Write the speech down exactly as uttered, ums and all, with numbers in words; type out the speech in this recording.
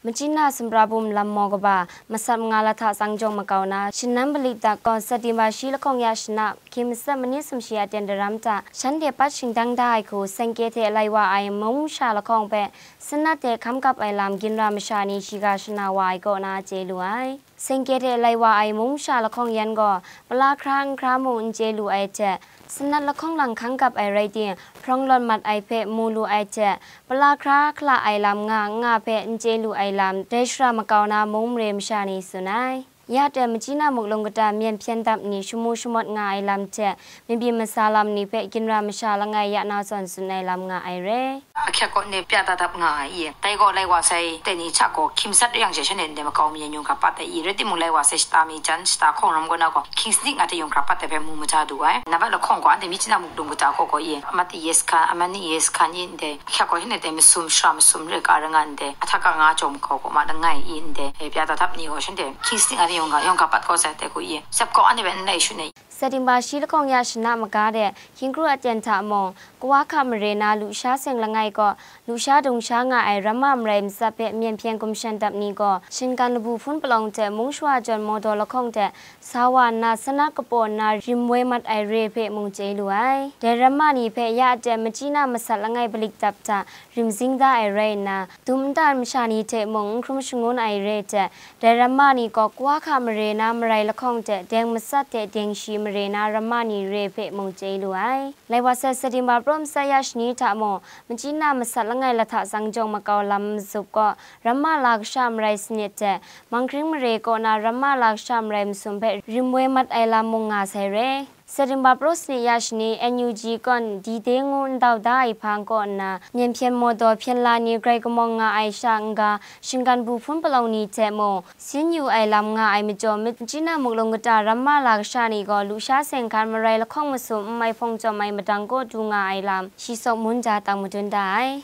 Machyin na sumra bum lam maw kaba, masat manga lahta tsang jawng makau na, shannan balik dak gaw, September shi lahkawng ya shana, hkying matsat manit sumshi a ten daram hta, shanhte pat shingdang da ai hku, Sengke hte lai wa ai mung masha lahkawng hpe, sanat hte hkam kap ai lam ginra masha ni shiga shana wa ai kaw na chye lu ai. Sengke hte lai wa ai mung masha lahkawng yan gaw, pala hkra n hkra mung n chye lu ai hte, sanat lahkawng lang hkang kap ai rai ting, hprawng lawn mat ai hpe mu lu ai hte, pala hkra hkala ai lam nga n nga hpe n chye lu ai lam, dai shara makau na mung mare masha ni tsun ai. Ya hte machyin na muklung kata myen hpyen dap ni shamu shamawt nga ai lam hte, mabyin masa lam ni hpe ginra masha langai ya na zawn tsun ai lam nga ai re. Ahkyak kaw ndai pya da dap nga ai i, dai gaw lai wa sai, dai ni hta gaw hkying matsat yang she shanhte ndai makau mi yan yawng hkra pat ai i, rai timung, lai wa sai shata mi jan, shata hkawng ram kaw na gaw, hkying sanit nga hte yawng hkra pat ai hpe mu maja du ai. Nambat lahkawng gaw, anhte machyin na muklung kata kaw gaw i, amat yes hkan, amat ni yes hkan i ndai, ahkyak gaw shanhte dai masum, shara masum, re ka ra nga ndai, ahta ka nga jawng makau kaw ma langai i ndai, e pya da dap ni gaw shanhte hkying sanit nga hte yawng hkra, yawng hkra pat kau sai dai hku i, sap gaw anhte hpe n lai shut ai. September shi lahkawng ya shana maga de, hkying kru aten hta mung, Kawahka mare na lusha seng langai kaw, lusha dungsha nga ai ramma marai matsat hpe myen hpyen gumshan dap ni gaw, shinggan labu hpun palawng hte mung shawa jawn mawdaw lahkawng hte sa wa nna, sanat kapaw nna rim woi mat ai re hpe mung chye lu ai. Dai ramma ni hpe ya hte machyin na masat langai balik dap hta, rim zing da ai rai nna, dum nta masha ni hte mung n hkrum shangun ai re hte, dai ramma ni gaw Kawahka mare na marai lahkawng hte deng matsat hte deng shi mare na ramma ni re hpe mung chye lu ai. Lai wa sai September praw matsat ya shani hta mung, machyin na masat langai lahta tsang jawng makau lam matsup gaw, ramma la kasha marai sanit hte, Manghkring mare kaw na ramma la kasha marai masum hpe rim woi mat ai lam mung nga sai re. September praw sanit ya shani N U G kawn dide ngu ndau da ai hpang kaw nna, myen hpyen mawdaw hpyen la ni grai kamawng nga ai sha n-ga, shinggan bu hpun palawng ni hte mung, sin yu ai lam nga ai majaw, machyin na muklung kata ramma la kasha ni gaw lusha seng hkan marai lahkawng masum n mai hpawng chyawm ai madang kaw du nga ai lam, shi sawk mun ja tang madun da ai.